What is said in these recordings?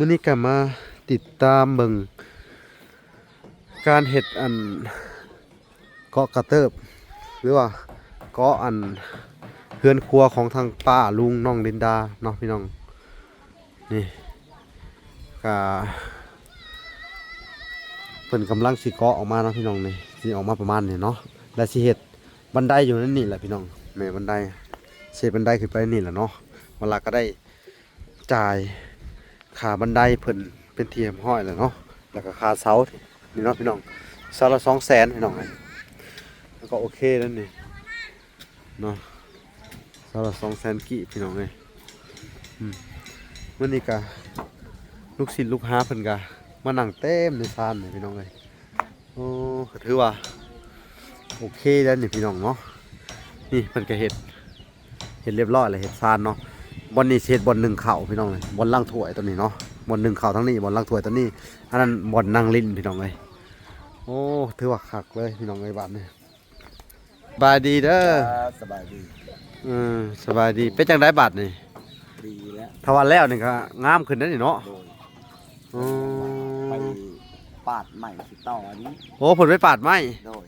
ມື້ນີ້ກໍມາຕິດຕາມເບິ່ງການເຮັດອັນເກາະກະເຕີບ ຫຼືວ່າເກາະອັນເຮືອນຄົວຂອງທາງປ້າລຸງນ້ອງລິນດາເນາະພີ່ນ້ອງ. ນີ້ກະເພິ່ນກຳລັງຊິເກາະອອກມາເນາະພີ່ນ້ອງ. ນີ້ຊິອອກມາປະມານນີ້ເນາະ ແລະຊິເຮັດບັນໄດຢູ່ໃນນີ້ແຫຼະພີ່ນ້ອງ. ແມ່ນບັນໄດ ຊິເຮັດບັນໄດຂຶ້ນໄປນີ້ແຫຼະເນາະ. ເວລາກໍໄດ້ ຈ່າຍຄ່າບັນໄດເພິ່ນເປັນທີ່ຮຽບຮ້ອຍແລ້ວເນາະ ແລ້ວກໍຄ່າເສົານີ້ເນາະພີ່ນ້ອງ ເສົາລະສອງແສນພີ່ນ້ອງເອີຍ. ແລ້ວກໍໂອເຄແລ້ວນີ້ເນາະ ເສົາລະສອງແສນກີບພີ່ນ້ອງເອີຍ. ອືມ ມື້ນີ້ກໍລູກສິດລູກຫາເພິ່ນກໍມານັ່ງເຕັມໃນສານນີ້ພີ່ນ້ອງເອີຍ. ໂອ້ ກໍຖືວ່າໂອເຄແລ້ວນີ້ພີ່ນ້ອງເນາະ. ນີ້ເພິ່ນກໍເຮັດ ເຮັດຮຽບຮ້ອຍແລ້ວ ເຮັດຊານເນາະ. ບ່ອນນີ້ຊິເຮັດບ່ອນໜຶ້ງເຂົ້າພີ່ນ້ອງເອີຍ ບ່ອນລ້າງຖ້ວຍຕົວນີ້ເນາະ. ບ່ອນໜຶ້ງເຂົ້າທາງນີ້ ບ່ອນລ້າງຖ້ວຍຕົວນີ້ ອັນນັ້ນບ່ອນນັ່ງຫຼິ້ນພີ່ນ້ອງເອີຍ. ໂອ້ ຖືວ່າຄັກເລີຍພີ່ນ້ອງເອີຍ ບາດນີ້. ສະບາຍດີເດີ. ສະບາຍດີ. ເອີ ສະບາຍດີ. ເປັນຈັ່ງໃດບາດນີ້? ດີແລ້ວ. ຖ້າວ່າແລ້ວນີ້ກໍງາມຂຶ້ນເດ້ນີ້ເນາະ. ໂດຍ. ອໍ ໄປປາດໄມ້ຊິຕໍ່ອັນນີ້. ໂອ້ ເພິ່ນໄປປາດໄມ້. ໂດຍ.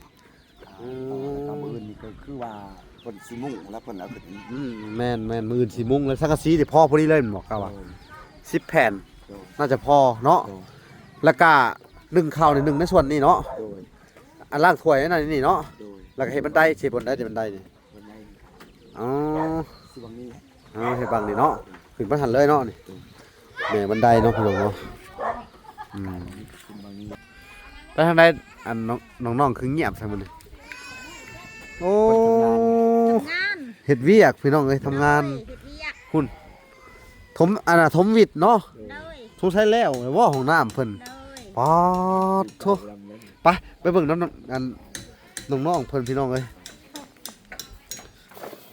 ອືມ ແລ້ວກໍມື້ອື່ນນີ້ກໍຄືວ່າເພິ່ນຊິມຸງແລ້ວ ເພິ່ນເອົາຂຶ້ນ. ອືມ ແມ່ນໆ ມື້ອື່ນຊິມຸງແລ້ວ ສັງກະສີນີ້ພໍ ພໍດີເລີຍແມ່ນບໍ່? ກະວ່າ ໂດຍ ສິບແຜ່ນ. ໂດຍ ໜ້າຈະພໍເນາະ. ໂດຍ ແລ້ວກະໜຶ້ງເຂົ້ານີ້ ໜຶ້ງໃນສ່ວນນີ້ເນາະ. ໂດຍ ອັນລ້າງຖ້ວຍອັນນັ້ນນີ້ເນາະ. ໂດຍ ແລ້ວກະເຮັດບັນໄດ ຊິເຮັດບ່ອນໃດແຕ່ບັນໄດນີ້? ບັນໄດ ອໍ ຊິບັງນີ້. ເອົາ ເຮັດບັງນີ້ເນາະ ຂຶ້ນໄປຫັ້ນເລີຍເນາະ. ນີ້ ໂດຍ ແມ່ນບັນໄດເນາະພີ່ນ້ອງເນາະ. ອືມ ຂຶ້ນບັງນີ້. ໄປທາງໃດ ອັນ ນ້ອງໆ ຄືງຽບແທ້ມື້ນີ້? ໂອ້ ເຮັດວຽກພີ່ນ້ອງເອີຍ ທຳງານ. ໂດຍ ເຮັດວຽກ ພຸ້ນ ຖົມ ອັນນ່າ ຖົມຫວິດເນາະ. ໂດຍ ສົງໄສແລ້ວແລ້ວບໍ່ ຫ້ອງນ້ຳເພິ່ນ? ໂດຍ ປາດໂທ້. ໄປ ໄປເບິ່ງນຳ ອັນ ນ້ອງໆ ເພິ່ນພີ່ນ້ອງເອີຍ.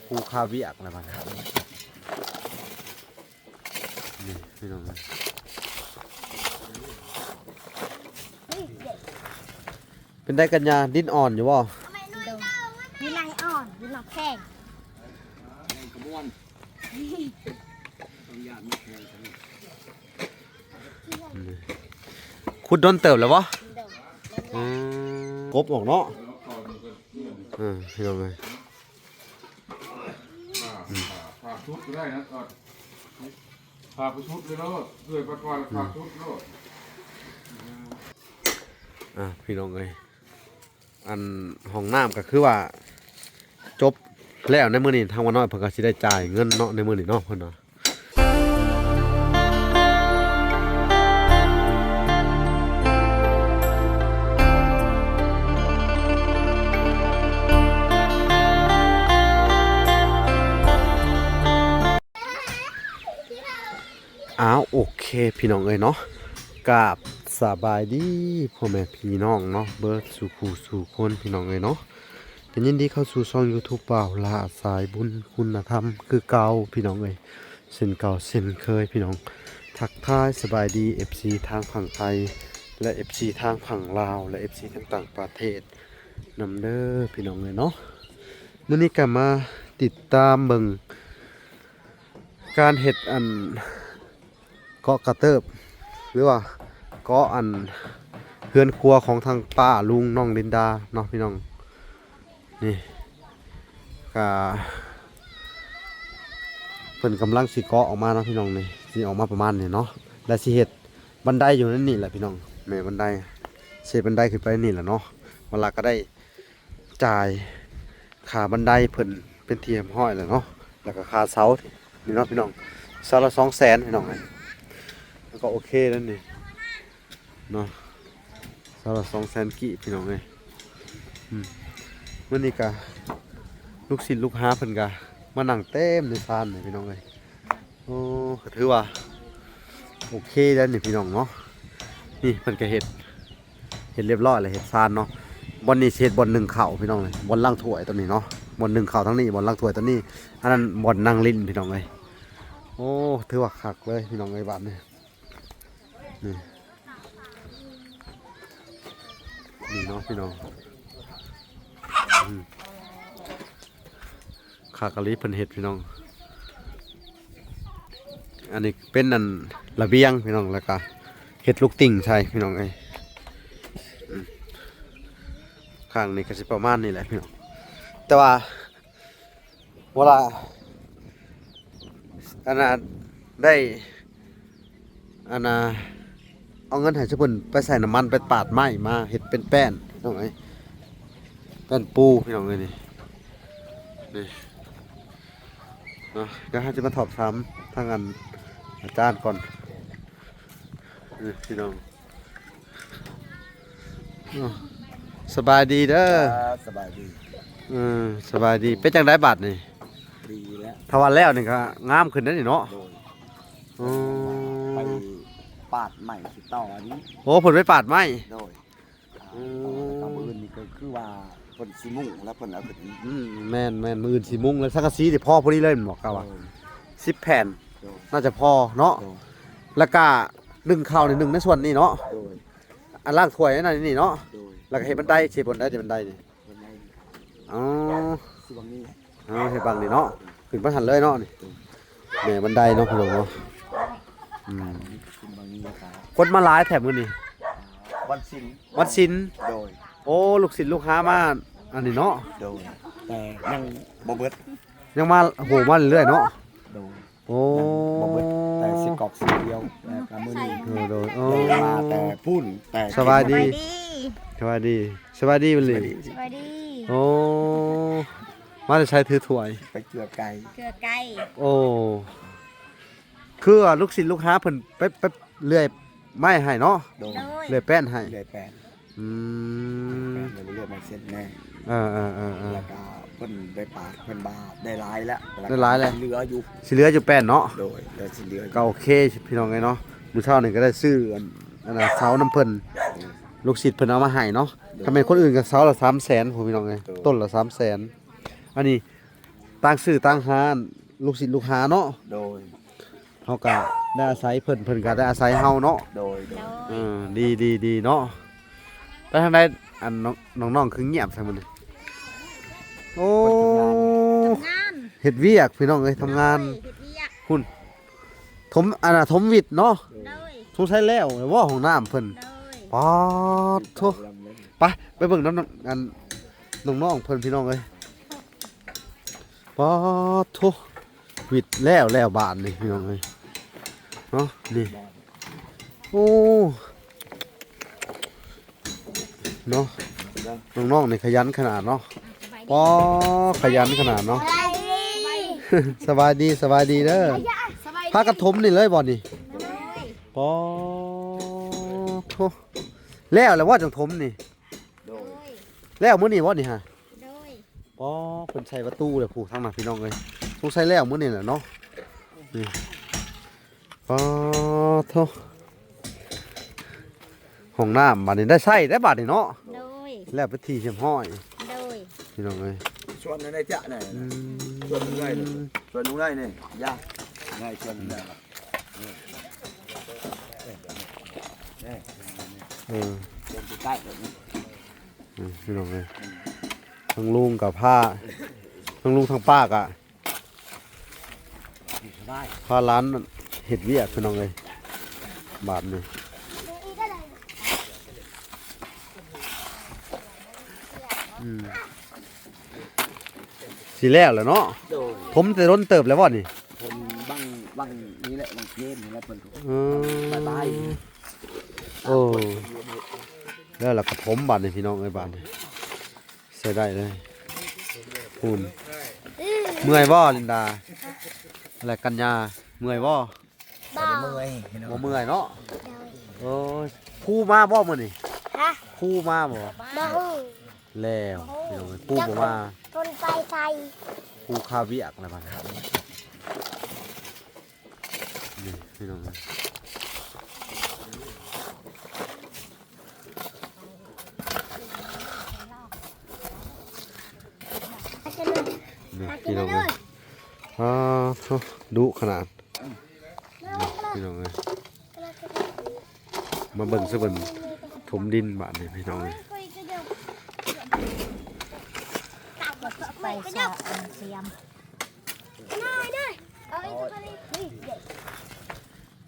ຜູ້ຄາວຽກແລ້ວບັດນີ້ ນີ້ພີ່ນ້ອງເອີຍ. ເປັນໃດກັນຍາ ດິນອ່ອນຢູ່ບໍ່? ໂດຍ ມີໄລອ່ອນ ມີໝາກແຂ້ງ. ຂຸດດົນເຕີບແລ້ວບໍ່? ໂດຍ. ອືມ ກົບອອກເນາະ. ເອີ ພີ່ນ້ອງເອີຍ. ອືມ ພາບ ພາບ ພາບສຸດກໍໄດ້ນະ ພາບໄປສຸດເລີຍໂລດ ເອື້ອຍປາກອນ ອືມ ພາບສຸດໂລດ. ອ່າ ພີ່ນ້ອງເອີຍ ອັນຫ້ອງນ້ຳກໍຄືວ່າຈົບແລ້ວໃນມື້ນີ້ ທາງວ່ານ້ອຍເພິ່ນກໍຊິໄດ້ຈ່າຍເງິນເນາະ ໃນມື້ນີ້ເນາະ ເພິ່ນວ່າ. ອ້າວ ໂອເຄ ພີ່ນ້ອງເອີຍເນາະ ກາບສະບາຍດີພໍ່ແມ່ພີ່ນ້ອງເນາະ ເບິດສູ່ຜູ້ສູ່ຄົນ ພີ່ນ້ອງເອີຍເນາະ. ກໍຍິນດີເຂົ້າສູ່ຊ່ອງຢູທູບບ່າວຫຼ້າສາຍບຸນຄຸນນະທຳຄືເກົ່າພີ່ນ້ອງເອີຍ ເຊັ່ນເກົ່າເຊັ່ນເຄີຍພີ່ນ້ອງ. ທັກທາຍສະບາຍດີເອັຟຊີທາງຝັ່ງໄທ ແລະ ເອັຟຊີທາງຝັ່ງລາວ ແລະ ເອັຟຊີທາງຕ່າງປະເທດນຳເດີພີ່ນ້ອງເອີຍເນາະ. ມື້ນີ້ກໍມາຕິດຕາມເບິ່ງ ການເຮັດອັນເກາະກະເຕີບ ຫຼືວ່າເກາະອັນເຮືອນຄົວຂອງທາງປ້າລຸງນ້ອງລິນດາເນາະພີ່ນ້ອງ. ນີ້ກະເພິ່ນກຳລັງຊິເກາະອອກມາເນາະພີ່ນ້ອງ. ນີ້ຊິອອກມາປະມານນີ້ເນາະ ແລະຊິເຮັດບັນໄດຢູ່ໃນນີ້ແຫຼະພີ່ນ້ອງ. ແມ່ນບັນໄດ ຊິເຮັດບັນໄດຂຶ້ນໄປນີ້ແຫຼະເນາະ. ເວລາກໍໄດ້ ຈ່າຍຄ່າບັນໄດເພິ່ນເປັນທີ່ຮຽບຮ້ອຍແລ້ວເນາະ ແລ້ວກໍຄ່າເສົານີ້ເນາະພີ່ນ້ອງ ເສົາລະສອງແສນພີ່ນ້ອງເອີຍ. ແລ້ວກໍໂອເຄແລ້ວນີ້ເນາະ ເສົາລະສອງແສນກີບພີ່ນ້ອງເອີຍ. ອືມ ມື້ນີ້ກໍລູກສິດລູກຫາເພິ່ນກໍມານັ່ງເຕັມໃນສານນີ້ພີ່ນ້ອງເອີຍ. ໂອ້ ກໍຖືວ່າໂອເຄແລ້ວນີ້ພີ່ນ້ອງເນາະ. ນີ້ເພິ່ນກໍເຮັດ ເຮັດຮຽບຮ້ອຍແລ້ວ ເຮັດຊານເນາະ. ບ່ອນນີ້ຊິເຮັດບ່ອນໜຶ້ງເຂົ້າພີ່ນ້ອງເອີຍ ບ່ອນລ້າງຖ້ວຍຕົວນີ້ເນາະ. ບ່ອນໜຶ້ງເຂົ້າທາງນີ້ ບ່ອນລ້າງຖ້ວຍຕົວນີ້ ອັນນັ້ນບ່ອນນັ່ງຫຼິ້ນພີ່ນ້ອງເອີຍ. ໂອ້ ຖືວ່າຄັກເລີຍພີ່ນ້ອງເອີຍ ບາດນີ້ ນີ້ ນີ້ເນາະພີ່ນ້ອງ. ອືມ ຄາກະລີເພິ່ນເຮັດພີ່ນ້ອງ. ອັນນີ້ ເປັນອັນລະບຽງພີ່ນ້ອງ ແລ້ວກະເຮັດລູກຕິ່ງໃສ່ພີ່ນ້ອງເອີຍ. ອືມ ຂ້າງນີ້ກະຊິປະມານນີ້ແຫຼະພີ່ນ້ອງ ແຕ່ວ່າ ເວລາ ອັນນ່າ ໄດ້ ອັນນ່າ ເອົາເງິນໃຫ້ຊຸມເພິ່ນໄປໃສ່ນ້ຳມັນ ໄປປາດໄມ້ມາເຮັດເປັນແປ້ນພີ່ນ້ອງເອີຍ ແປ້ນປູພີ່ນ້ອງເອີຍ ນີ້ ນີ້ເນາະ. ດຽວເຮົາຈະມາສອບຖາມທາງອັນອາຈານກ່ອນ ນີ້ພີ່ນ້ອງ. ໂອ້ ສະບາຍດີເດີ. ອ່າ ສະບາຍດີ. ເອີ ສະບາຍດີ. ເປັນຈັ່ງໃດບາດນີ້? ດີແລ້ວ. ຖ້າວ່າແລ້ວນີ້ກະງາມຂຶ້ນເດ້ນີ້ເນາະ. ໂດຍ. ອໍ ໄປປາດໄມ້ຊິຕໍ່ອັນນີ້. ໂອ້ ເພິ່ນໄປປາດໄມ້. ໂດຍ. ອືມ ແລ້ວກະມື້ອື່ນນີ້ກະຄືວ່າເພິ່ນຊິມຸງແລ້ວ ເພິ່ນເອົາຂຶ້ນ. ອືມ ແມ່ນໆ ມື້ອື່ນຊິມຸງແລ້ວ ສັງກະສີນີ້ພໍພໍດີເລີຍແມ່ນບໍ່? ກະວ່າ ໂດຍ ສິບແຜ່ນ. ໂດຍ. ໜ້າຈະພໍເນາະ. ໂດຍ. ແລ້ວກະ ໜຶ້ງເຂົ້ານີ້ ໜຶ້ງໃນສ່ວນນີ້ເນາະ. ໂດຍ. ອັນລ້າງຖ້ວຍອັນນັ້ນນີ້ເນາະ. ໂດຍ. ແລ້ວກະເຮັດບັນໄດ ຊິເຮັດບ່ອນໃດເຮັດບັນໄດນີ້? ບັນໄດ ອໍ ຊິບັງນີ້. ອໍ ເຮັດບັງນີ້ເນາະ ຂຶ້ນໄປຫັ້ນເລີຍເນາະນີ້. ໂດຍ. ແມ່ບັນໄດເນາະພີ່ນ້ອງເນາະ. ອືມ ຂຶ້ນບັງນີ້ແລ້ວກະ ຄົນມາຫຼາຍແທ້ມື້ນີ້. ວັນສິນ ວັນສິນ. ໂດຍ. ໂອ້ ລູກສິດລູກຫາມາອັນນີ້ເນາະ. ໂດຍ. ແຕ່ຍັງບໍ່ເບິດ ຍັງມາ ໂຫ ມາເລື້ອຍໆເນາະ. ໂດຍ. ໂອ້ ຍັງບໍ່ເບິດ ແຕ່ຊິກອກສີດຽວ ແລ້ວກະມື້ນີ້. ໂດຍໆ. ໂອ້ ມາແຕ່ພຸ້ນ ແຕ່ ສະບາຍດີ ສະບາຍດີ ສະບາຍດີ ສະບາຍດີ ສະບາຍດີ. ໂອ້ ມາແຕ່ໃສຖືຖ້ວຍ? ໄປເກືອໄກ່ ເກືອໄກ່. ໂອ້ ຄືວ່າລູກສິດລູກຫາເພິ່ນໄປ ໄປເລື່ອຍໄມ້ໃຫ້ເນາະ. ໂດຍ. ໂດຍ. ເລື່ອຍແປ້ນໃຫ້ ເລື່ອຍແປ້ນ. ອືມ ແປ້ນ ເລື່ອຍໄມ້ເຊັດແນ່. ເອີໆໆໆ ແລ້ວກະເພິ່ນໄດ້ປາດ ເພິ່ນວ່າໄດ້ຫຼາຍແລ້ວ ໄດ້ຫຼາຍແລ້ວ ຊິເຫຼືອຢູ່ ຊິເຫຼືອຢູ່ແປ້ນເນາະ. ໂດຍ. ແລ້ວຊິເຫຼືອ ກະໂອເຄພີ່ນ້ອງເອີຍເນາະ. ມື້ເຊົ້ານີ້ກະໄດ້ຊື້ອັນ ອັນນ່າ ເສົານຳເພິ່ນ ລູກສິດເພິ່ນເອົາມາໃຫ້ເນາະ. ໂດຍ. ຄັນແມ່ນຄົນອື່ນກະເສົາລະສາມແສນພຸ້ນພີ່ນ້ອງເອີຍ. ໂດຍ. ຕົ້ນລະສາມແສນ. ອັນນີ້ຕ່າງຊື້ຕ່າງຫາ ລູກສິດລູກຫາເນາະ. ໂດຍ. ເຮົາກະໄດ້ອາໄສເພິ່ນ ເພິ່ນກະໄດ້ອາໄສເຮົາເນາະ. ໂດຍ ໂດຍ. ເອີ ດີ ດີ ດີເນາະ. ໄປທາງໃດ ອັນ ນ້ອງ ນ້ອງໆຄືງຽບແທ້ມື້ນີ້? ໂອ້ ເພິ່ນທຳງານ ເຮັດວຽກພີ່ນ້ອງເອີຍ ທຳງານ. ໂດຍ ເຮັດວຽກ ພຸ້ນ ຖົມ ອັນນ່າ ຖົມຫວິດເນາະ. ໂດຍ. ສົງໄສແລ້ວແລ້ວບໍ່ ຫ້ອງນ້ຳເພິ່ນ? ໂດຍ. ປາດໂທ້ ໄປ ໄປເບິ່ງນຳ ອັນ ນ້ອງໆເພິ່ນພີ່ນ້ອງເອີຍ. ປາດໂທ້ ຫວິດແລ້ວແລ້ວບາດນີ້ພີ່ນ້ອງເອີຍເນາະ. ນີ້ ໂອ້ ເນາະ ນ້ອງໆນີ້ຂະຫຍັນຂະໜາດເນາະ. ປາດ ຂະຫຍັນຂະໜາດເນາະ. ສະບາຍດີ ສະບາຍດີເດີ. ພາກັນຖົມນີ້ເລີຍບໍ່ນີ້? ໂດຍ. ປາດໂທ້ ແລ້ວແລ້ວບໍ່ຈັ່ງຖົມນີ້? ໂດຍ. ແລ້ວມື້ນີ້ບໍ່ນີ້ຫາ? ໂດຍ. ປໍ ເພິ່ນໃສ່ປະຕູແລ້ວ ຜູ້ທາງນັ້ນພີ່ນ້ອງເອີຍ. ສົງໄສແລ້ວມື້ນີ້ແຫຼະເນາະ. ນີ້ ປາໂທ້ ຫ້ອງນ້ຳບາດນີ້ໄດ້ໃຊ້ແລ້ວບາດນີ້ເນາະ. ໂດຍ. ແລ້ວເປັນທີ່ຮຽບຮ້ອຍ. ໂດຍ. ພີ່ນ້ອງເອີຍ ຊວນໃນຈະນະ ອືມ ຊວນເມື່ອຍນີ້ ຊວນເມື່ອຍນີ້ ຢ່າ ງ່າຍຊວນເມື່ອຍ. ເອີ ເອີ ເອີ ເອີ ພີ່ນ້ອງເອີຍ ທາງລຸງກະພາ ທາງລຸງທາງປ້າກະພາຫຼານເຮັດວຽກ ພີ່ນ້ອງເອີຍ ບາດນີ້. ອືມ ຊິແລ້ວແລ້ວເນາະ. ໂດຍ. ຖົມແຕ່ດົນເຕີບແລ້ວບໍ່ນີ້? ຖົມບັງ ບັງນີ້ແຫຼະ ບັງເພນນີ້ແຫຼະເພິ່ນ. ອືມ ບາຍບາຍ. ໂອ້ ແລ້ວລະກະຖົມບາດນີ້ ພີ່ນ້ອງເອີຍ ບາດນີ້ໃຊ້ໄດ້ເລີຍ. ພຸ້ນ ເມື່ອຍບໍ່ ລິນດາ ແລະ ກັນຍາ ເມື່ອຍບໍ່? ບໍ່ ບໍ່ເມື່ອຍເນາະ. ໂດຍ. ໂອ້ຍ ຄູມາບໍ່ມື້ນີ້? ຮະ? ຄູມາບໍ່? ບໍ່ຮູ້. ແລ້ວ ພີ່ນ້ອງເອີຍ ຄູບໍ່ມາ ເພິ່ນໄປໃສ? ຄູຄາວຽກແລ້ວບັດນີ້ ນີ້ພີ່ນ້ອງເອີຍ. ນີ້ພີ່ນ້ອງເອີຍ ອ້າໂທ້ ດຸຂະໜາດ ພີ່ນ້ອງເອີຍ. ມາເບິ່ງຊະເບິ່ງ ຖົມດິນບາດນີ້ ພີ່ນ້ອງເອີຍ. ໄປສະອັນສຽມ ໄດ້ ໄດ້ ເອົາອີກ ເອົາອີກ.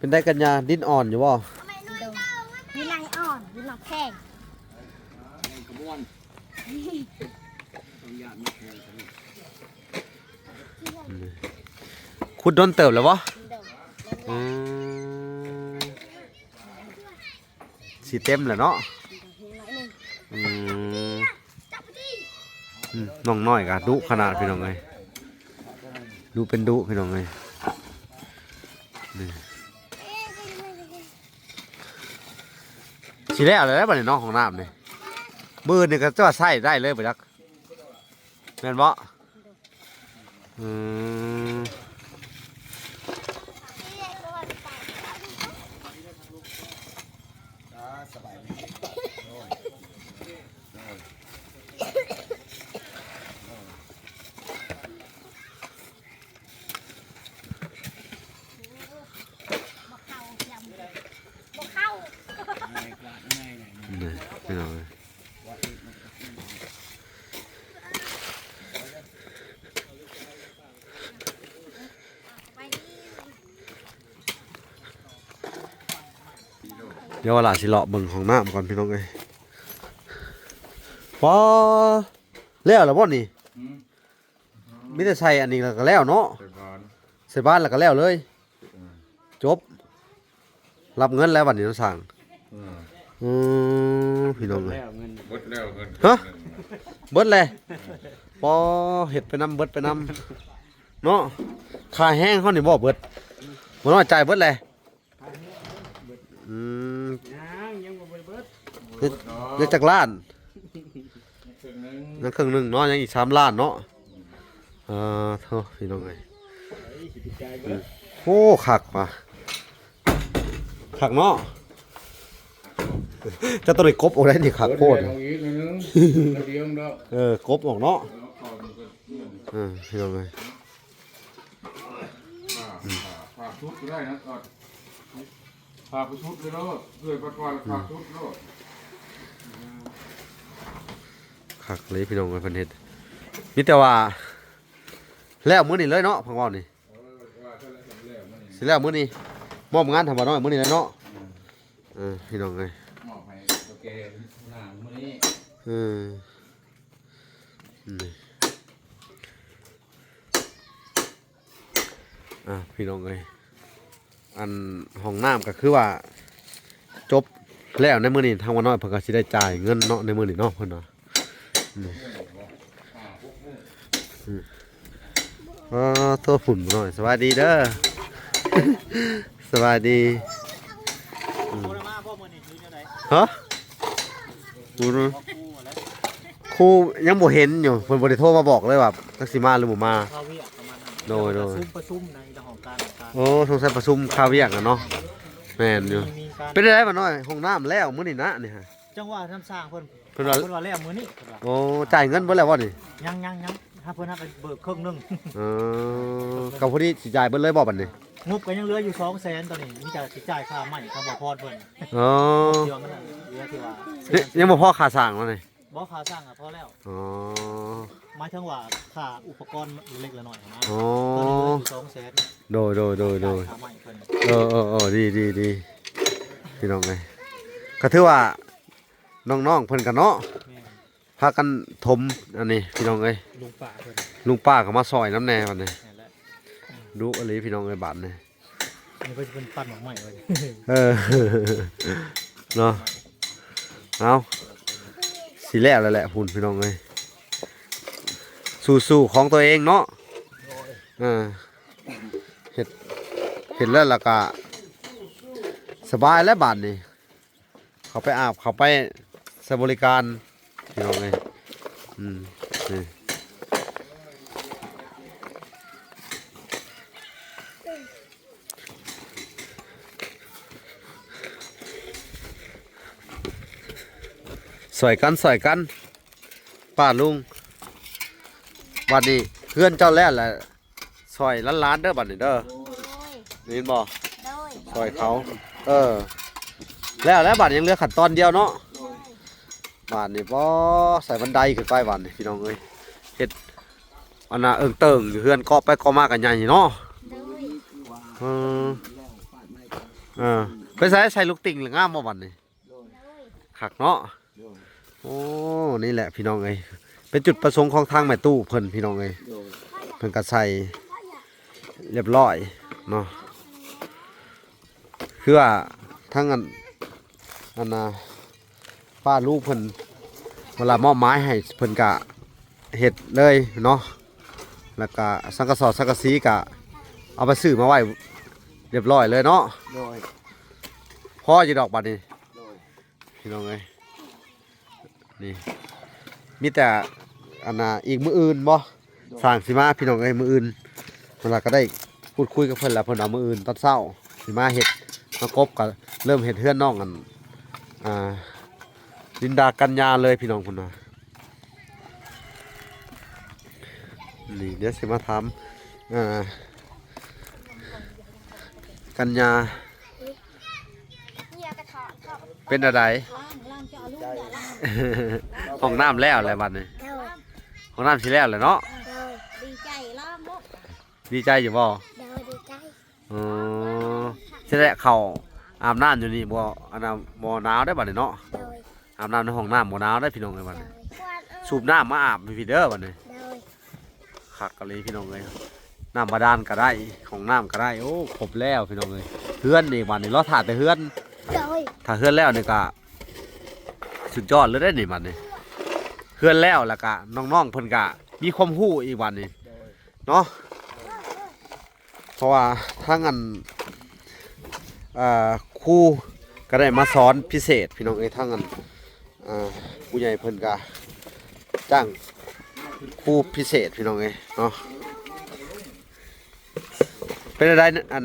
ເປັນໄດ້ກັນຍາ ດິນອ່ອນຢູ່ບໍ່? ໂດຍ ມີນາງອ່ອນ ມີນາງແຂງ ຂຸດດົນເຕີບແລ້ວບໍ່? ໂດຍ ອືມ ຊິເຕັມແລ້ວເນາະ. ອືມ ອືມ ນ້ອງນ້ອຍກໍດຸຂະໜາດ ພີ່ນ້ອງເອີຍ ດຸເປັນດຸ ພີ່ນ້ອງເອີຍ ນີ້ ຊິແລ້ວແລ້ວບັດນີ້ເນາະ ຫ້ອງນ້ຳນີ້ ມື້ນີ້ກໍຈະວ່າໃຊ້ໄດ້ເລີຍບໍ່ຈັກ ແມ່ນບໍ່? ອືມ ສະບາຍດີ ດຽວວ່າຫຼ້າຊິເລາະເບິ່ງຫ້ອງນ້ຳກ່ອນ ພີ່ນ້ອງເອີຍ ປາ ແລ້ວລະບໍ່ນີ້? ອືມ ມີແຕ່ໃສ່ອັນນີ້ລະກະແລ້ວເນາະ ໃສ່ບານ ໃສ່ບານລະກະແລ້ວເລີຍ ອືມ ຈົບ ຮັບເງິນແລ້ວບັດນີ້ເນາະຊ່າງ ອືມ ອືມ ພີ່ນ້ອງເອີຍ ເບິດແລ້ວເງິນ ຮະ ເບິດແລ້ວ ປໍ ເຮັດໄປນຳ ເບິດໄປນຳເນາະ ຄ່າແຮງເຮົານີ້ບໍ່ເບິດ ບໍ່ນ້ອຍ ຈ່າຍເບິດແລ້ວ ອືມ ຍັງ ຍັງບໍ່ເບິດ ເບິດ ເບິດດອກ ເບິດຈັກລ້ານ? ຍັງເຄິ່ງໜຶ່ງ ຍັງເຄິ່ງໜຶ່ງເນາະ ຍັງອີກສາມລ້ານເນາະ ເອີ ໂທ້ ພີ່ນ້ອງເອີຍ ເອີຍ ຊິໄປຈ່າຍເບິດ ໂອ້ ຄັກວ່ະ ຄັກເນາະ ເຈົ້າຕ້ອງໄດ້ກົບອອກໄດ້ນີ້ ຄັກໂພດ ເອົາອີກໜ້ອຍໜຶ່ງ ໜ້ອຍດຽວດອກ ເອີ ກົບອອກເນາະ ເອີ ເຂົ້າມັນກໍ ເອີ ພີ່ນ້ອງເອີຍ ຜ່າ ຜ່າ ຜ່າສຸດກໍໄດ້ນະ ຜ່າ ຜ່າໄປສຸດເລີຍໂລດ ເອື້ອຍປາດກອນ ອືມ ຜ່າສຸດໂລດ ຄັກເລີຍພີ່ນ້ອງເອີຍ ເພິ່ນເຮັດ ມີແຕ່ວ່າແລ້ວມື້ນີ້ເລີຍເນາະ ເພິ່ນເວົ້ານີ້ ເອີ ວ່າເທົ່າໃດກໍແລ້ວມື້ນີ້ ຊິແລ້ວມື້ນີ້ ມອບງານໃຫ້ບ່າວນ້ອຍມື້ນີ້ເລີຍເນາະ ອືມ ເອີ ພີ່ນ້ອງເອີຍ ມອບໃຫ້ເຖົ້າແກ່ນາງມື້ນີ້ ເອີ ນີ້ ອ່າ ພີ່ນ້ອງເອີຍ ອັນຫ້ອງນ້ຳກໍຄືວ່າຈົບແລ້ວໃນມື້ນີ້ ທາງບ່າວນ້ອຍເພິ່ນກໍຊິໄດ້ຈ່າຍເງິນເນາະ ໃນມື້ນີ້ເນາະ ເພິ່ນວ່າ ນີ້ ອືມ ອໍ ໂທ ພຸ້ນບ່າວນ້ອຍ ສະບາຍດີເດີ ສະບາຍດີ ອືມ ຮະ? ຄູ ຄູຍັງບໍ່ເຫັນຢູ່ ເພິ່ນບໍ່ໄດ້ໂທມາບອກເລີຍວ່າຈັກຊິມາຫຼືບໍ່ມາ ຄາວຽກປະມານນັ້ນ ໂດຍ ໂດຍ ປະຊຸມ ປະຊຸມໃນຫ້ອງການ ຫ້ອງການ ໂອ້ ສົງໄສປະຊຸມຄາວຽກນະເນາະ ແມ່ນຢູ່ ມີ ມີການ ເປັນຈັ່ງໃດບ່າວນ້ອຍ ຫ້ອງນ້ຳແລ້ວມື້ນີ້ນະນີ້ຮະ ຈັ່ງວ່ານຳຊ່າງເພິ່ນ ເພິ່ນວ່າ ເພິ່ນວ່າແລ້ວມື້ນີ້ ເພິ່ນວ່າ ໂອ້ ຈ່າຍເງິນເບິດແລ້ວບໍ່ນີ້ ຍັງ ຍັງ ຍັງ ຖ້າເພິ່ນຫາກໍເບີກເຄິ່ງໜຶ່ງ ເອີ ກໍພໍດີຊິຈ່າຍເບິດເລີຍບໍ່ບັດນີ້ ງົບກໍຍັງເຫຼືອຢູ່ສອງແສນ ຕອນນີ້ມີແຕ່ຊິຈ່າຍຄ່າໄມ້ ຄ່າບໍ່ພອນເພິ່ນ ອໍ ທີ່ວ່າມັນເຫຼືອທີ່ວ່າ ຍັງບໍ່ພໍຄ່າສ້າງເນາະນີ້ ບໍ່ ຄ່າສ້າງກໍພໍແລ້ວ ອໍ ໝາຍເຖິງວ່າຄ່າອຸປະກອນເລັກໆນ້ອຍໆຫັ້ນນະ ອໍ ຕອນນີ້ເຫຼືອຢູ່ສອງແສນ ໂດຍ ໂດຍ ໂດຍ ໂດຍ ຈ່າຍຄ່າໄມ້ເພິ່ນ ເອີ ເອີ ເອີ ດີ ດີ ດີ ພີ່ນ້ອງເອີຍ ກໍຖືວ່ານ້ອງໆເພິ່ນກໍເນາະ ແມ່ນ ພາກັນຖົມອັນນີ້ພີ່ນ້ອງເອີຍ ລຸງປ້າເພິ່ນ ລຸງປ້າກໍມາຊ່ອຍນຳແດ່ບັດນີ້ ແມ່ນແຫຼະ ດຸອີ່ຫຼີພີ່ນ້ອງເອີຍບາດນີ້ ນີ້ເພິ່ນຊິເປັນປັນໝາກໄມ້ເພິ່ນ ເອີ ເນາະ ເອົາ ຊິແລ້ວແລ້ວແຫຼະພຸ້ນພີ່ນ້ອງເອີຍ ສູ້ໆຂອງຕົວເອງເນາະ ເອີ ເຮັດ ເຮັດແລ້ວລະກະສະບາຍແລ້ວບາດນີ້ ເຂົ້າໄປອາບ ເຂົ້າໄປໃຊ້ບໍລິການ ພີ່ນ້ອງເອີຍ ອືມ ນີ້ ຊ່ອຍກັນ ຊ່ອຍກັນ ປ້າລຸງ ບັດນີ້ເຮືອນເຈົ້າແລ້ວແຫຼະ ຊ່ອຍຫຼານໆເດີບັດນີ້ເດີ ໂດຍ ໄດ້ຍິນບໍ່? ໂດຍ ຊ່ອຍເຂົາ ເອີ ແລ້ວແລ້ວບັດນີ້ຍັງເຫຼືອຂັ້ນຕອນດຽວເນາະ ໂດຍ ບາດນີ້ບໍ່ໃສ່ບັນໄດຂຶ້ນໄປບາດນີ້ພີ່ນ້ອງເອີຍ ເຮັດອັນນ່າເອີ່ງເຕີງຢູ່ເຮືອນ ເກາະໄປເກາະມາກໍໃຫຍ່ເນາະ ໂດຍ ເອີ ແລ້ວປາດໄມ້ ເອີ ໄປໃສ່ ໃສ່ລູກຕິ່ງລະງາມບໍ່ບັດນີ້? ໂດຍ ຄັກເນາະ. ໂດຍ ໂອ້ ນີ້ແຫຼະພີ່ນ້ອງເອີຍ ເປັນຈຸດປະສົງຂອງທາງແມ່ຕູ້ເພິ່ນພີ່ນ້ອງເອີຍ. ໂດຍ ເພິ່ນກໍໃສ່ລຽບຮ້ອຍເນາະ ຄືວ່າທາງອັນ ອັນນ່າ ປ້າລູກເພິ່ນເວລາມອບໝາຍໃຫ້ເພິ່ນກະເຮັດເລີຍເນາະ ແລ້ວກະສັງກະສອນສັງກະສີກະເອົາໄປຊື້ມາໄວ້ລຽບຮ້ອຍເລີຍເນາະ. ໂດຍ ພໍຢູ່ດອກບັດນີ້. ໂດຍ ພີ່ນ້ອງເອີຍ ນີ້ມີແຕ່ອັນນ່າ ອີກມື້ອື່ນບໍ່? ໂດຍ ຊ່າງຊິມາພີ່ນ້ອງເອີຍ ມື້ອື່ນ ເວລາກໍໄດ້ພູດຄຸຍກັບເພິ່ນແລ້ວ ເພິ່ນວ່າມື້ອື່ນຕອນເຊົ້າຊິມາເຮັດ ມາກົບ ກໍເລີ່ມເຮັດເຮືອນນ້ອງອັນ ອ່າ ລິນດາກັນຍາເລີຍພີ່ນ້ອງ ເພິ່ນວ່າ. ນີ້ດຽວຊິມາຖາມ ອ່າ ກັນຍາ ເປັນແນວໃດ? ຫ້ອງນ້ຳແລ້ວແຫຼະບັດນີ້. ໂດຍ ຫ້ອງນ້ຳຊິແລ້ວແຫຼະເນາະ. ໂດຍ ດີໃຈ ລອງເນາະ. ດີໃຈຢູ່ບໍ່? ໂດຍ ດີໃຈ. ອໍ ຊິໄດ້ເຂົ້າອາບນ້ຳຢູ່ນີ້ບໍ່? ອັນນ່າ ບໍ່ໜາວເດ້ບັດນີ້ເນາະ. ໂດຍ ອາບນ້ຳໃນຫ້ອງນ້ຳບໍ່ໜາວເດ້ພີ່ນ້ອງເອີຍບັດນີ້. ໂດຍ ສູບນ້ຳມາອາບໃຫ້ພີ່ເດີບັດນີ້. ໂດຍ ຄັກອີ່ຫຼີພີ່ນ້ອງເອີຍ ນ້ຳບາດານກໍໄດ້ ຫ້ອງນ້ຳກໍໄດ້. ໂອ້ ຄົບແລ້ວພີ່ນ້ອງເອີຍ ເຮືອນນີ້ບັດນີ້ ລໍຖ້າແຕ່ເຮືອນ. ໂດຍ ຖ້າເຮືອນແລ້ວນີ້ກະສຸດຍອດເລີຍເດ້ນີ້ບັດນີ້. ເຮືອນແລ້ວ ແລ້ວກະນ້ອງໆເພິ່ນກະມີຄວາມຮູ້ອີກບັດນີ້ເນາະ. ເພາະວ່າທາງອັນ ເອີ ຄູກໍໄດ້ມາສອນພິເສດພີ່ນ້ອງເອີຍ ທາງອັນ ເອີ ຜູ້ໃຫຍ່ເພິ່ນກໍຈ້າງຄູພິເສດພີ່ນ້ອງເອີຍເນາະ. ເປັນຈັ່ງໃດ ອັນ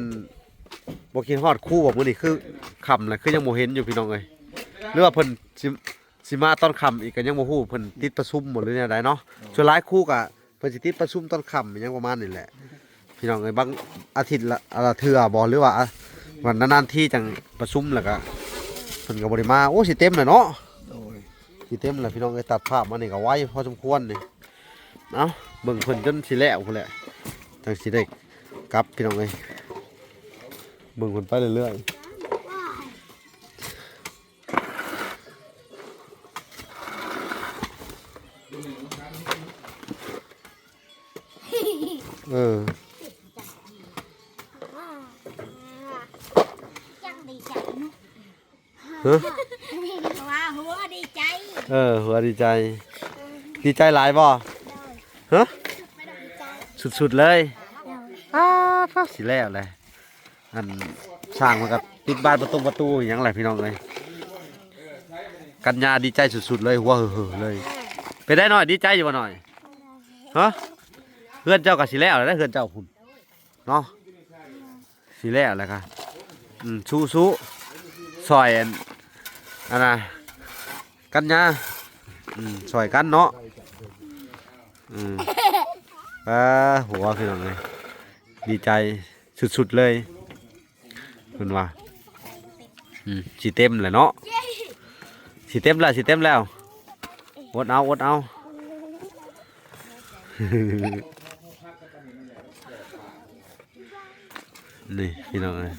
ບໍ່ຄິດຮອດຄູບໍ່? ມື້ນີ້ຄືຄ່ຳແລ້ວ ຄືຍັງບໍ່ເຫັນຢູ່ພີ່ນ້ອງເອີຍ ຫຼືວ່າເພິ່ນຊິ ຊິມາຕອນຄ່ຳອີກກໍຍັງບໍ່ຮູ້ ເພິ່ນຕິດປະຊຸມບໍ່ ຫຼືແນວໃດເນາະ. ສ່ວນຫຼາຍຄູກໍ ເພິ່ນຊິຕິດປະຊຸມຕອນຄ່ຳຫຍັງປະມານນີ້ແຫຼະ ພີ່ນ້ອງເອີຍ. ບາງອາທິດລະ ລະເທື່ອບໍ່ ຫຼືວ່າ ອາ ວັນນານໆທີຈັ່ງປະຊຸມ ແລ້ວກະເພິ່ນກໍບໍ່ໄດ້ມາ. ໂອ້ ຊິເຕັມແລ້ວເນາະ. ໂດຍ ຊິເຕັມແລ້ວພີ່ນ້ອງເອີຍ. ຕັດພາບມານີ້ກໍໄວພໍສົມຄວນນີ້. ເອົ້າ ເບິ່ງເພິ່ນຈົນຊິແລ້ວພຸ້ນແຫຼະ ຈັ່ງຊິໄດ້ກັບພີ່ນ້ອງເອີຍ. ເບິ່ງເພິ່ນໄປເລື້ອຍໆ. ເອີ ຈັ່ງດີໃຈເນາະ. ຮະ? ວ່າຫົວດີໃຈ. ເອີ ຫົວດີໃຈ. ດີໃຈຫຼາຍບໍ່? ໂດຍ. ຮະ? ສຸດໆເລີຍ. ໂດຍ. ອ້າ ພາກຊິແລ້ວແຫຼະ. ອັນ ຊ່າງມັນກໍປິດບານປະຕົງປະຕູຫຍັງແຫຼະ ພີ່ນ້ອງເອີຍ. ກັນຍາດີໃຈສຸດໆເລີຍ ຫົວເຫີໆເລີຍ. ເປັນໄດ໋ນ້ອຍ ດີໃຈຢູ່ບໍ່ນ້ອຍ? ຮະ? ເຮືອນເຈົ້າກໍຊິແລ້ວແລ້ວເດ້ ເຮືອນເຈົ້າພຸ້ນເນາະ. ຊິແລ້ວແລ້ວກະ ອືມ ສູ້ໆ ຊ່ອຍອັນ ອັນນ່າ ກັນຍາ ອືມ ຊ່ອຍກັນເນາະ. ອືມ ອ່າ ຫົວ ພີ່ນ້ອງເອີຍ ດີໃຈສຸດໆເລີຍ ເພິ່ນວ່າ. ອືມ ຊິເຕັມແລ້ວເນາະ ຊິເຕັມແລ້ວ ຊິເຕັມແລ້ວ. ອົດເອົາ ອົດເອົາ ນີ້ ພີ່ນ້ອງເອີຍ.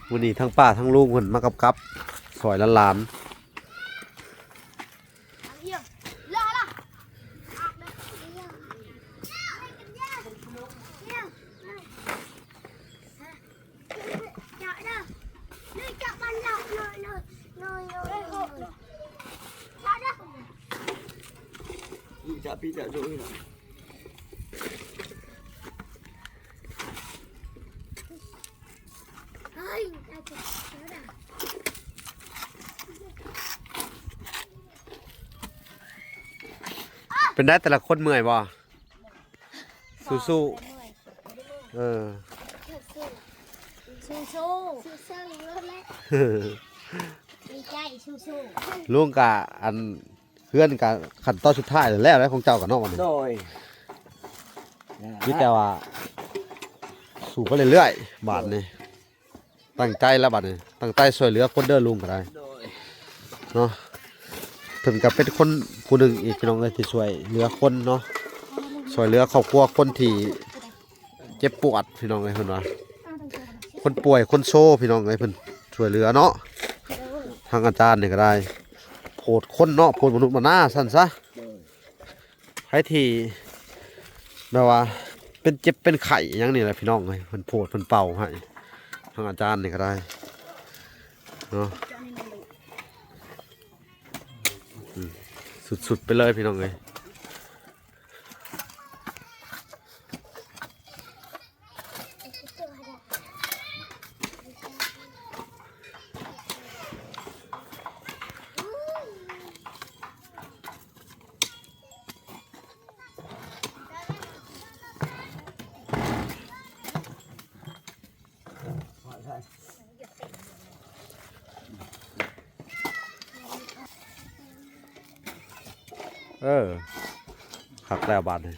ມື້ນີ້ທັງປ້າທັງລຸງເພິ່ນມາກັບກັບ ຊ່ອຍຫຼານໆ. ເປັນໄດ ແຕ່ລະຄົນເມື່ອຍບໍ່? ສູ້ໆ ເອີ ສູ້ໆ ສູ້ໆ ສູ້ໆ ສູ້ໆ ສູ້ໆ ສູ້ໆ ສູ້ໆ ສູ້ໆ ສູ້ໆ ສູ້ໆ ສູ້ໆ ສູ້ໆ ສູ້ໆ ສູ້ໆ ສູ້ໆ ສູ້ໆ ສູ້ໆ ສູ້ໆ ສູ້ ໃຈສູ້ໆ ລຸງກະອັນ ເຮືອນກະຂັ້ນຕອນສຸດທ້າຍແລ້ວແຫຼະຂອງເຈົ້າກະເນາະບັດນີ້ ໂດຍ ມີແຕ່ວ່າສູ້ໄປເລື້ອຍໆ ບາດນີ້ ຕັ້ງໃຈແລ້ວບາດນີ້ ຕັ້ງໃຈຊ່ວຍເຫຼືອຄົນເດີລຸງກະໄດ້ ໂດຍ ເນາະ ເພິ່ນກະເປັນຄົນຜູ້ໜຶ່ງອີກ ພີ່ນ້ອງເອີຍ ທີ່ຊ່ວຍເຫຼືອຄົນເນາະ ຊ່ວຍເຫຼືອຄອບຄົວຄົນທີ່ ເຈັບປວດພີ່ນ້ອງເອີຍ ເພິ່ນວ່າ ຄົນປ່ວຍຄົນໂຊພີ່ນ້ອງເອີຍ ເພິ່ນຊ່ວຍເຫຼືອເນາະ ທາງອາຈານນີ້ກະໄດ້ ໂຜດຄົນເນາະ ໂຜດມະນຸດມະນາຊັ້ນຊະ ໃຜທີ່ແບບວ່າເປັນເຈັບເປັນໄຂ້ຫຍັງນີ້ແຫຼະພີ່ນ້ອງເອີຍ ເພິ່ນໂຜດເພິ່ນເປົ່າໃຫ້ ທາງອາຈານນີ້ກະໄດ້ເນາະ ອືມ ສຸດໆໄປເລີຍພີ່ນ້ອງເອີຍ. ເອີ ຄັກແລ້ວບາດນີ້.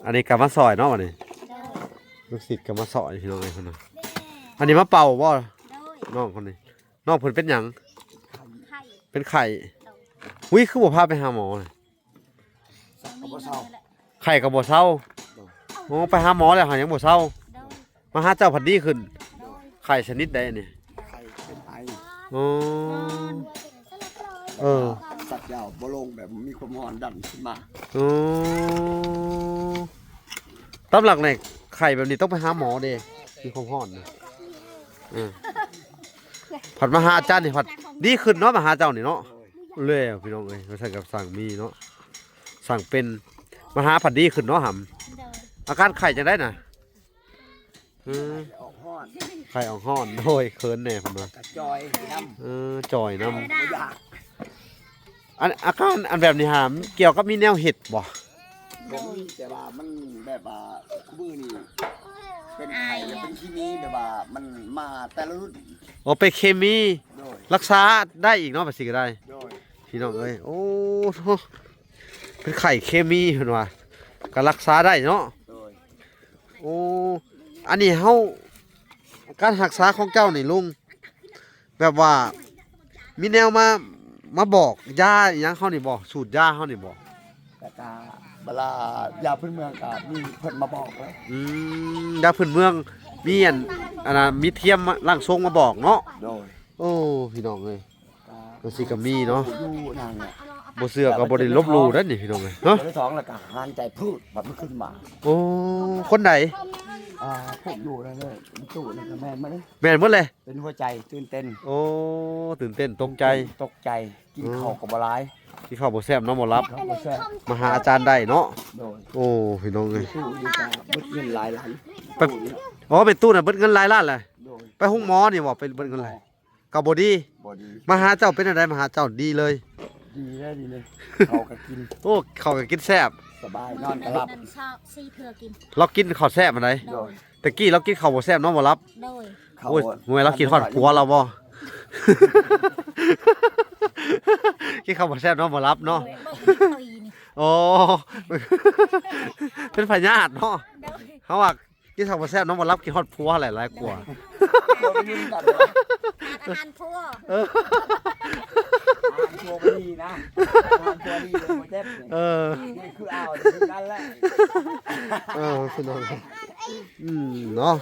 ອັນນີ້ກະມາຊ່ອຍເນາະ ອັນນີ້ ໂດຍ ລູກສິດກະມາຊ່ອຍພີ່ນ້ອງເອີຍ ເພິ່ນນະ ໂດຍ ອັນນີ້ມາເປົ່າບໍ່ ໂດຍ ນ້ອງຄົນນີ້ ນ້ອງເພິ່ນເປັນຫຍັງ ໄຂ້ ເປັນໄຂ້ ໂດຍ ຫຸຍ ຄືບໍ່ພາໄປຫາໝໍ ໄຂ້ກະບໍ່ເຊົາ ໂດຍ ໂອ້ ໄປຫາໝໍແລ້ວຫາຍັງບໍ່ເຊົາ ໂດຍ ມາຫາເຈົ້າພັດດີຂຶ້ນ ໂດຍ ໄຂ້ຊະນິດໃດອັນນີ້ ໄຂ້ເປັນໄອ ອໍ ເອີ ສັດຍາວບໍ່ລົງ ແບບມີຄວາມຮ້ອນດັນຂຶ້ນມາ ອໍ ຕາມຫຼັກແລ້ວໄຂ້ແບບນີ້ຕ້ອງໄປຫາໝໍເດ້ ມີຄວາມຮ້ອນນະ ເອີ ພັດມາຫາອາຈານນີ້ພັດດີຂຶ້ນເນາະ ມາຫາເຈົ້ານີ້ເນາະ ແລ້ວພີ່ນ້ອງເອີຍ ວ່າຊັ້ນກະຊ່າງມີເນາະ ຊ່າງເປັນ ມາຫາພັດດີຂຶ້ນເນາະຫຳ ໂດຍ ອາການໄຂ້ຈັ່ງໃດນະ? ອືມ ໄຂ້ອອກຮ້ອນ ໂດຍ ເຂີນແດ່ເພິ່ນວ່າ ກະຈ່ອຍນຳ ເອີ ຈ່ອຍນຳ ບໍ່ຢາກ ອັນ ອາການອັນແບບນີ້ຫາ ມັນກ່ຽວກັບມີແນວເຮັດບໍ່? ບໍ່ມີ ແຕ່ວ່າມັນແບບວ່າມື້ນີ້ເປັນໄຂ້ ແລ້ວເປັນເຄມີ ແບບວ່າມັນມາແຕ່ລະລຸ້ນ ໂອ ເປັນເຄມີ ໂດຍ ລັກສາໄດ້ອີກເນາະ ບາດຊິກະໄດ້ ໂດຍ ພີ່ນ້ອງເອີຍ ໂອ້ ໂທ້ ເປັນໄຂ້ເຄມີເພິ່ນວ່າ ກະລັກສາໄດ້ເນາະ ໂດຍ ໂອ້ ອັນນີ້ເຮົາ ການຮັກສາຂອງເຈົ້ານີ້ລຸງ ແບບວ່າມີແນວມາ ມາບອກຢາອີ່ຫຍັງເຮົານີ້ບໍ່? ສູດຢາເຮົານີ້ບໍ່? ແລ້ວກະເວລາຢາພື້ນເມືອງກະມີເພິ່ນມາບອກເລີຍ ອືມ ຢາພື້ນເມືອງ ມີອັນ ອັນນະ ມີທຽມມາ ຮ່າງຊົງມາບອກເນາະ ໂດຍ ໂອ້ ພີ່ນ້ອງເອີຍ ກະ ຈັ່ງຊີ້ກະມີເນາະ ຢູ່ນັ້ນແຫຼະ ບໍ່ເຊື່ອກະບໍ່ໄດ້ລົບຫຼູ່ເດ້ນີ້ພີ່ນ້ອງເອີຍ ຮະ ເທື່ອທີສອງແລ້ວກະຫານໃຈພືດ ບັດມັນຂຶ້ນມາ ໂອ້ ຄົນໃດ? ອ່າ ພວກຢູ່ນັ້ນເລີຍ ຕູ້ນັ້ນກະແມ່ນໝົດເລີຍ ແມ່ນໝົດເລີຍ ເປັນຫົວໃຈ ຕື່ນເຕັ້ນ ໂອ້ ຕື່ນເຕັ້ນ ຕົກໃຈ ຕົກໃຈ ກິນເຂົ້າກະບໍ່ຫຼາຍ ກິນເຂົ້າບໍ່ແຊບ ນອນບໍ່ຫຼັບ ກິນເຂົ້າບໍ່ແຊບ ມາຫາອາຈານໄດ້ເນາະ ໂດຍ ໂອ້ ພີ່ນ້ອງເອີຍ ຕູ້ນີ້ກະເບິດເງິນຫຼາຍລ້ານ ໄປ ອໍ ແມ່ຕູ້ນະເບິດເງິນຫຼາຍລ້ານແຫຼະ ໂດຍ ໄປໂຮງໝໍນີ້ບໍ່ ໄປເບິດເງິນຫຼາຍ ກະບໍ່ດີ ບໍ່ດີ ມາຫາເຈົ້າເປັນຈັ່ງໃດ ມາຫາເຈົ້າດີເລີຍ ດີເລີຍ ດີເລີຍ ເຂົ້າກະກິນ ໂອ້ ເຂົ້າກະກິນແຊບ ສະບາຍ ນອນກະຫຼັບ ນັ້ນຊາວສີ່ເທື່ອກິນ ລາວກິນເຂົ້າແຊບອັນໃດ ໂດຍ ແຕ່ກີ້ລາວກິນເຂົ້າບໍ່ແຊບ ນອນບໍ່ຫຼັບ ໂດຍ ໂອ້ຍ ໂຫຍ ລາວຄິດຮອດຜົວລາວບໍ່? ກິນເຂົ້າບໍ່ແຊບ ນອນບໍ່ຫຼັບເນາະ ໂອ້ ເປັນພະຍາດເນາະ ເຮົາວ່າ ກິນເຂົ້າບໍ່ແຊບ ນອນບໍ່ຫຼັບ ກິນຮອດຜົວຫັ້ນແຫຼະຫຼາຍກວ່າ ຜົວໄປຢູ່ນຳກັນເນາະ ອາຫານຜົວ ເອີ ອາຫານຜົວບໍ່ດີນະ ອາຫານຜົວດີບໍ່ເຈັບ ເອີ ນີ້ຄືເອົາຄືກັນແຫຼະ ເອີ ພີ່ນ້ອງ ອືມ ເນາະ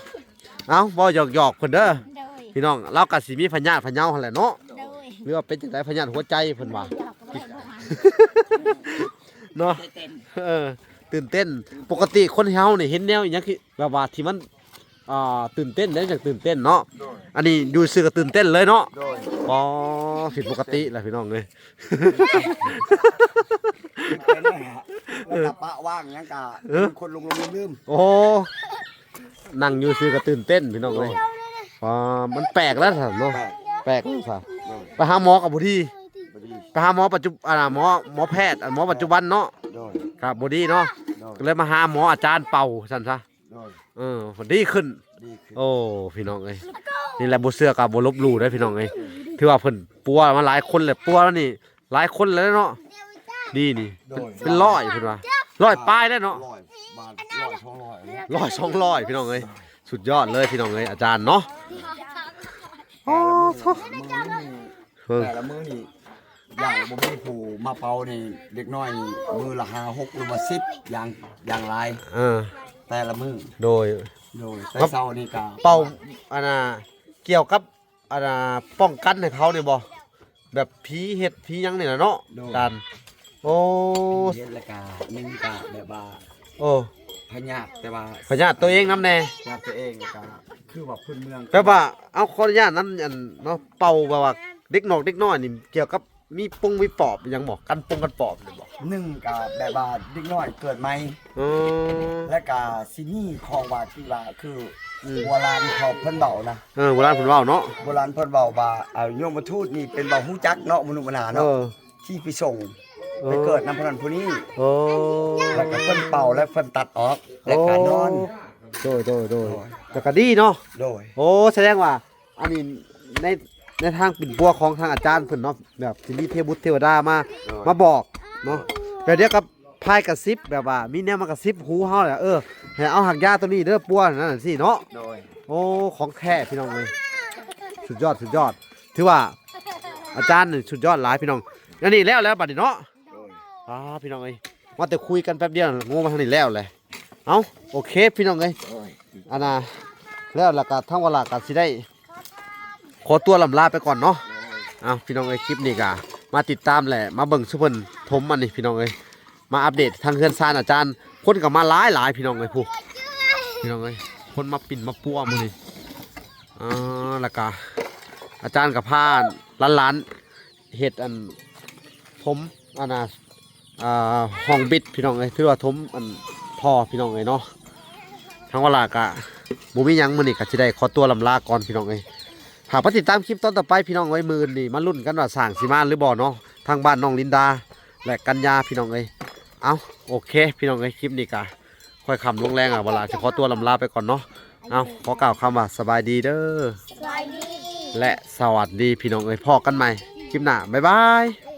ເອົ້າ ເວົ້າຫຍອກໆເພິ່ນເດີ ໂດຍ ພີ່ນ້ອງ ລາວກະຊິມີພະຍາດພະເຍົາຫັ້ນແຫຼະເນາະ ໂດຍ ຫຼືວ່າເປັນຈັ່ງໃດ ພະຍາດຫົວໃຈເພິ່ນວ່າ ເນາະ ເອີ ຕື່ນເຕັ້ນ ປົກກະຕິຄົນເຮົານີ້ເຫັນແນວອີ່ຫຍັງ ແບບວ່າທີ່ມັນ ອ່າ ຕື່ນເຕັ້ນເດ້ ຈັ່ງຕື່ນເຕັ້ນເນາະ. ໂດຍ ອັນນີ້ຢູ່ຊື່ກໍຕື່ນເຕັ້ນເລີຍເນາະ. ໂດຍ ອໍ ຜິດປົກກະຕິແລ້ວພີ່ນ້ອງເອີຍ. ແລ້ວກໍປະວ່າງຫຍັງກໍ ເອີ ຄົນຫຼົງໆລືມໆ. ໂອ້ ນັ່ງຢູ່ຊື່ກໍຕື່ນເຕັ້ນພີ່ນ້ອງເອີຍ. ໂດຍ ອໍ ມັນແປກແລ້ວຊັ້ນເນາະ. ແປກ ແປກແລ້ວຊັ້ນ. ໂດຍ ໄປຫາໝໍກໍບໍ່ດີ. ບໍ່ດີ ໄປຫາໝໍປັດຈຸ ອັນນ່າ ໝໍ ໝໍແພດ ອັນໝໍປັດຈຸບັນເນາະ. ໂດຍ ກໍບໍ່ດີເນາະ. ໂດຍ ກໍເລີຍມາຫາໝໍອາຈານເປົາຊັ້ນຊະ. ໂດຍ ເອີ ດີຂຶ້ນ ດີຂຶ້ນ. ໂອ້ ພີ່ນ້ອງເອີຍ ນີ້ແຫຼະ ບໍ່ເຊື່ອກໍບໍ່ລົບຫຼູ່ເດີພີ່ນ້ອງເອີຍ. ຖືວ່າເພິ່ນປົວມາຫຼາຍຄົນແລ້ວ ປົວມານີ້ຫຼາຍຄົນແລ້ວເນາະ. ນີ້ ນີ້ ໂດຍ ເປັນ ເປັນຮ້ອຍເພິ່ນວ່າ ຮ້ອຍປາຍແລ້ວເນາະ. ຮ້ອຍບາດ ຮ້ອຍສອງຮ້ອຍ ຮ້ອຍສອງຮ້ອຍ ພີ່ນ້ອງເອີຍ. ສຸດຍອດເລີຍພີ່ນ້ອງເອີຍ ອາຈານເນາະ. ອໍ ແຕ່ລະມື້ນີ້ ເອີ ແຕ່ລະມື້ນີ້ ຢ່າງບໍ່ມີຜູ້ມາເປົ່ານີ້ ເດັກນ້ອຍນີ້ມື້ລະຫ້າຫົກ ຫຼືວ່າສິບ ຢ່າງ ຢ່າງຫຼາຍ. ເອີ ແຕ່ລະມື້. ໂດຍ ໂດຍ ແຕ່ເຊົ້ານີ້ກໍເປົ່າ ອັນນ່າ ກ່ຽວກັບ ອັນນ່າ ປ້ອງກັນໃຫ້ເຂົານີ້ບໍ່? ແບບຜີເຮັດຜີຫຍັງນີ້ລະເນາະ. ໂດຍ ການ ໂອ້ ເຮັດແລ້ວກໍ ໜຶ່ງກໍແບບວ່າ ໂອ້ ພະຍາດ ແຕ່ວ່າພະຍາດຕົວເອງນຳແດ່ ພະຍາດຕົວເອງ ແລ້ວກໍຄືວ່າພື້ນເມືອງ ແບບວ່າ ເອົາ ຂໍອະນຸຍາດນຳ ອັນເນາະ ເປົ່າແບບວ່າເດັກນອກເດັກນ້ອຍນີ້ ກ່ຽວກັບມີປົງມີປອບຫຍັງບໍ່? ກັນປົງກັນປອບນີ້ບໍ່? ໜຶ່ງກໍແບບວ່າເດັກນ້ອຍເກີດໃໝ່ ອໍ ແລ້ວກໍຊິມີຂອງວ່າທີ່ວ່າຄື ອືມ ໂບລານເຂົາເພິ່ນເວົ້ານະ. ເອີ ໂບລານເພິ່ນເວົ້າເນາະ. ໂບລານເພິ່ນເວົ້າວ່າ ອາ ຍົມມະທູດນີ້ເປັນວ່າຮູ້ຈັກເນາະ ມະນຸດມະນາເນາະ. ເອີ ທີ່ໄປສົ່ງ ເອີ ໄປເກີດນຳຜູ້ນັ້ນຜູ້ນີ້ ໂອ້ ແລ້ວກໍເພິ່ນເປົ່າ ແລ້ວເພິ່ນຕັດອອກ ແລ້ວກໍນອນ. ໂດຍ ໂດຍ ໂດຍ ໂດຍ ແລ້ວກໍດີເນາະ. ໂດຍ ໂອ້ ສະແດງວ່າ ອັນນີ້ໃນ ໃນທາງປິ່ນປົວຂອງທາງອາຈານເພິ່ນເນາະ ແບບຊິມີເທວະບຸດເທວະດາມາ ໂດຍ ມາບອກເນາະ. ແບບດຽວກັບພາຍກະຊິບ ແບບວ່າມີແນວມາກະຊິບຫູເຮົາແຫຼະ ເອີ ໃຫ້ເອົາຮາກຢາຕົວນີ້ເດີ ປົວນັ້ນຊີ້ເນາະ. ໂດຍ ໂອ້ ຂອງແທ້ພີ່ນ້ອງເອີຍ ສຸດຍອດ ສຸດຍອດ. ຖືວ່າອາຈານນີ້ສຸດຍອດຫຼາຍພີ່ນ້ອງ. ອັນນີ້ແລ້ວ ແລ້ວບັດນີ້ເນາະ. ໂດຍ ອ່າ ພີ່ນ້ອງເອີຍ ວ່າແຕ່ຄຸຍກັນແປັບດຽວ ງູມາທາງນີ້ແລ້ວແຫຼະ. ເອົ້າ ໂອເຄພີ່ນ້ອງເອີຍ ໂດຍ ອັນນ່າ ແລ້ວລະກະທາງວາລາກະຊິໄດ້ຂໍຕົວລ່ຳລາໄປກ່ອນເນາະ. ໂດຍ ເອົ້າ ພີ່ນ້ອງເອີຍ ຄລິບນີ້ກະມາຕິດຕາມ ແລະ ມາເບິ່ງຊຸເພິ່ນຖົມອັນນີ້ພີ່ນ້ອງເອີຍ ມາອັບເດດທາງເຮືອນຊານອາຈານ. ຄົນກໍມາຫຼາຍໆ ພີ່ນ້ອງເອີຍ ຜູ້ ພີ່ນ້ອງເອີຍ ຄົນມາປິ່ນມາປົວມື້ນີ້. ອ່າ ແລ້ວກະອາຈານກໍພາຫຼານໆ ເຮັດອັນຖົມອັນນ່າ ອ່າ ຫ້ອງບິດພີ່ນ້ອງເອີຍ ຖືວ່າຖົມອັນທໍ່ພີ່ນ້ອງເອີຍເນາະ. ທາງວາລາກະບໍ່ມີຫຍັງ ມື້ນີ້ກະຊິໄດ້ຂໍຕົວລ່ຳລາກ່ອນພີ່ນ້ອງເອີຍ. ຫາກມາຕິດຕາມຄລິບຕອນຕໍ່ໄປພີ່ນ້ອງເອີຍ. ມື້ອື່ນນີ້ມາລຸ້ນກັນວ່າຊ່າງຊິມາຫຼືບໍ່ເນາະ ທາງບ້ານນ້ອງລິນດາ ແລະ ກັນຍາພີ່ນ້ອງເອີຍ. ເອົ້າ ໂອເຄພີ່ນ້ອງເອີຍ ຄລິບນີ້ກະຄ່ອຍຄ່ຳລົງແລງລະ ວາລາຊິຂໍຕົວລ່ຳລາໄປກ່ອນເນາະ. ເອົ້າ ຂໍກ່າວຄຳວ່າສະບາຍດີເດີ ສະບາຍດີ ແລະ ສະຫວັດດີພີ່ນ້ອງເອີຍ. ພໍ້ກັນໃໝ່ຄລິບໜ້າ ບາຍບາຍ.